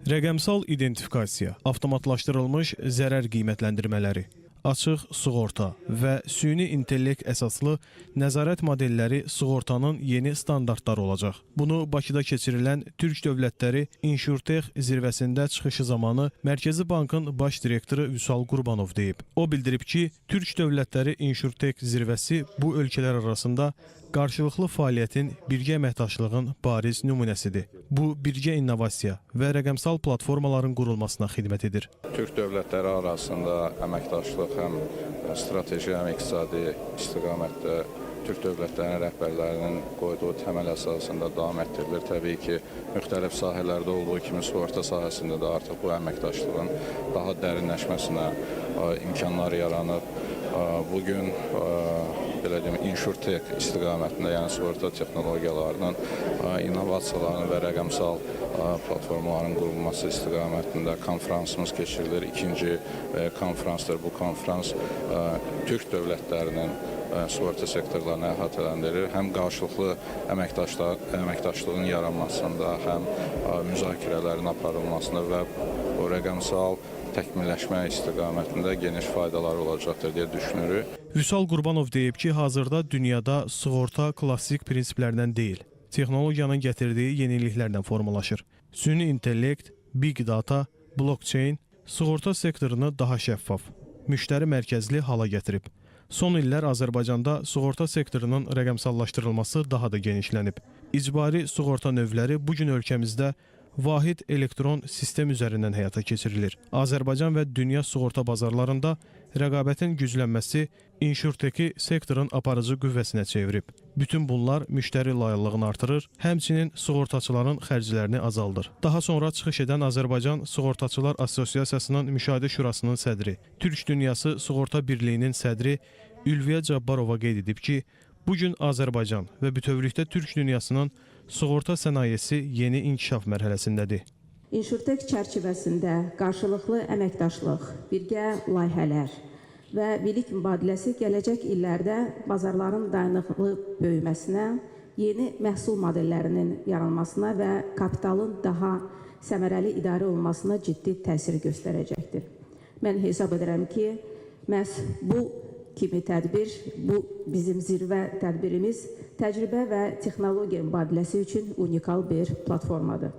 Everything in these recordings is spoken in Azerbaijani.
Rəqəmsal identifikasiya, avtomatlaşdırılmış zərər qiymətləndirmələri, açıq sığorta və süni intellekt əsaslı nəzarət modelləri sığortanın yeni standartları olacaq. Bunu Bakıda keçirilən Türk Dövlətləri InsurTech zirvəsində çıxışı zamanı Mərkəzi Bankın baş direktoru Vüsal Qurbanov deyib. O bildirib ki, Türk Dövlətləri InsurTech zirvəsi bu ölkələr arasında qarşılıqlı fəaliyyətin, birgə əməkdaşlığın bariz nümunəsidir. Bu birgə innovasiya və rəqəmsal platformaların qurulmasına xidmət edir. Türk dövlətləri arasında əməkdaşlıq həm strateji, həm iqtisadi istiqamətdə Türk dövlətlərinin rəhbərlərinin qoyduğu təməl əsasında davam etdirilir. Təbii ki, müxtəlif sahələrdə olduğu kimi sığorta sahəsində də artıq bu əməkdaşlığın daha dərinləşməsinə imkanlar yaranıb. Bugün belə deyim, InsurTech istiqamətində, yəni sığorta texnologiyalarının, innovasiyaların və rəqəmsal platformaların qurulması istiqamətində konfransımız keçirilir. İkinci konfransdır. Bu konfrans Türk dövlətlərinin sığorta sektorlarını əhatələndirir. Həm qarşılıqlı əməkdaşlığın yaranmasında, həm müzakirələrin aparılmasında və o rəqəmsal təkmilləşmə istiqamətində geniş faydaları olacaqdır deyə düşünürük. Vüsal Qurbanov deyib ki, hazırda dünyada sığorta klassik prinsiplərdən deyil, texnologiyanın gətirdiyi yeniliklərlə formalaşır. Süni intellekt, big data, blockchain sığorta sektorunu daha şəffaf, müştəri mərkəzli hala gətirib. Son illər Azərbaycanda sığorta sektorunun rəqəmsallaşdırılması daha da genişlənib. İcbari sığorta növləri bu gün ölkəmizdə vahid elektron sistem üzərindən həyata keçirilir. Azərbaycan və dünya sığorta bazarlarında rəqabətin güclənməsi InsurTech-i sektorun aparıcı qüvvəsinə çevirib. Bütün bunlar müştəri layıqlığını artırır, həmçinin sığortaçıların xərclərini azaldır. Daha sonra çıxış edən Azərbaycan Sığortaçılar Assosiasiyasının Müşahidə Şurasının sədri, Türk Dünyası Sığorta Birliyinin sədri Ülviyə Cabbarova qeyd edib ki, bu gün Azərbaycan və bütövlükdə Türk dünyasının sığorta sənayesi yeni inkişaf mərhələsindədir. InsurTech çərçivəsində qarşılıqlı əməkdaşlıq, birgə layihələr və bilik mübadiləsi gələcək illərdə bazarların dayanıqlı böyüməsinə, yeni məhsul modellərinin yaranmasına və kapitalın daha səmərəli idarə olunmasına ciddi təsir göstərəcəkdir. Mən hesab edirəm ki, məhz bu kimi tədbir, bu bizim zirvə tədbirimiz təcrübə və texnologiya mübadiləsi üçün unikal bir platformadır.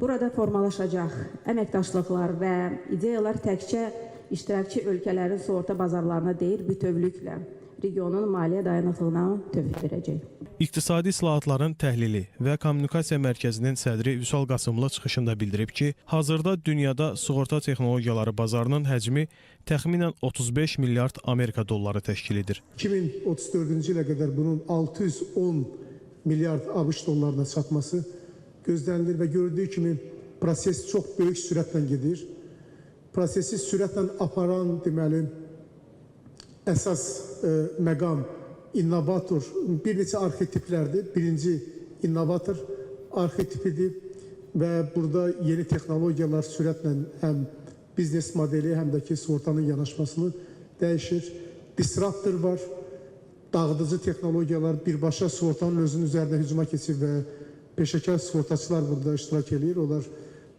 Burada formalaşacaq əməkdaşlıqlar və ideyalar təkcə iştirakçı ölkələrin sığorta bazarlarına deyil, bütövlüklə regionun maliyyə dayanıqlığına töhfə verəcək. İqtisadi İslahatların Təhlili və Kommunikasiya Mərkəzinin sədri Vüsal Qasımlı çıxışında bildirib ki, hazırda dünyada sığorta texnologiyaları bazarının həcmi təxminən 35 milyard Amerika dolları təşkil edir. 2034-cü ilə qədər bunun 610 milyard ABŞ dollarına çatması gözlənilir və görüldüyü kimi proses çox böyük sürətlə gedir. Prosesi sürətlə aparan, deməli, əsas məqam innovator, bir neçə arxetiplərdir. Birinci innovator arxetipidir və burada yeni texnologiyalar sürətlə həm biznes modeli, həm də ki sığortanın yanaşmasını dəyişir. Disruptor var, dağıdıcı texnologiyalar birbaşa sığortanın özünün üzərinə hücuma keçir və peşəkar sığortaçılar burada iştirak eləyir. Onlar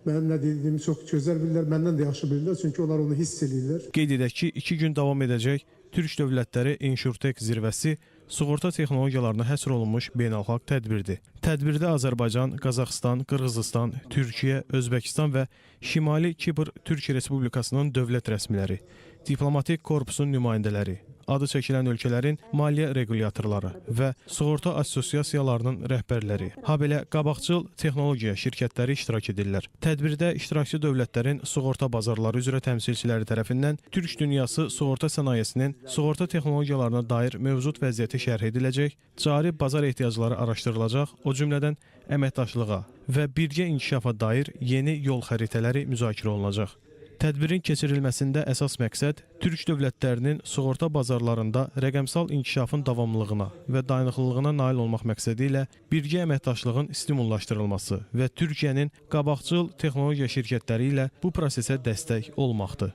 mənim nə dediyimi çox gözəl bilirlər, məndən də yaxşı bilirlər, çünki onlar onu hiss eləyirlər. Qeyd edək ki, 2 gün davam edəcək Türk Dövlətləri InsurTech zirvəsi sığorta texnologiyalarına həsr olunmuş beynəlxalq tədbirdir. Tədbirdə Azərbaycan, Qazaxıstan, Qırğızıstan, Türkiyə, Özbəkistan və Şimali Kipr Türk Respublikasının dövlət rəsmiləri, diplomatik korpusun nümayəndələri, adı çəkilən ölkələrin maliyyə requlyatorları və sığorta assosiasiyalarının rəhbərləri, habelə qabaqcıl texnologiya şirkətləri iştirak edirlər. Tədbirdə iştirakçı dövlətlərin sığorta bazarları üzrə təmsilçiləri tərəfindən Türk dünyası sığorta sənayesinin sığorta texnologiyalarına dair mövcud vəziyyəti şərh ediləcək, cari bazar ehtiyacları araşdırılacaq, o cümlədən əməkdaşlığa və birgə inkişafa dair yeni yol xəritələri müzakirə olunacaq. Tədbirin keçirilməsində əsas məqsəd Türk dövlətlərinin sığorta bazarlarında rəqəmsal inkişafın davamlılığına və dayanıqlılığına nail olmaq məqsədi ilə birgə əməkdaşlığın stimullaşdırılması və Türkiyənin qabaqcıl texnologiya şirkətləri ilə bu prosesə dəstək olmaqdır.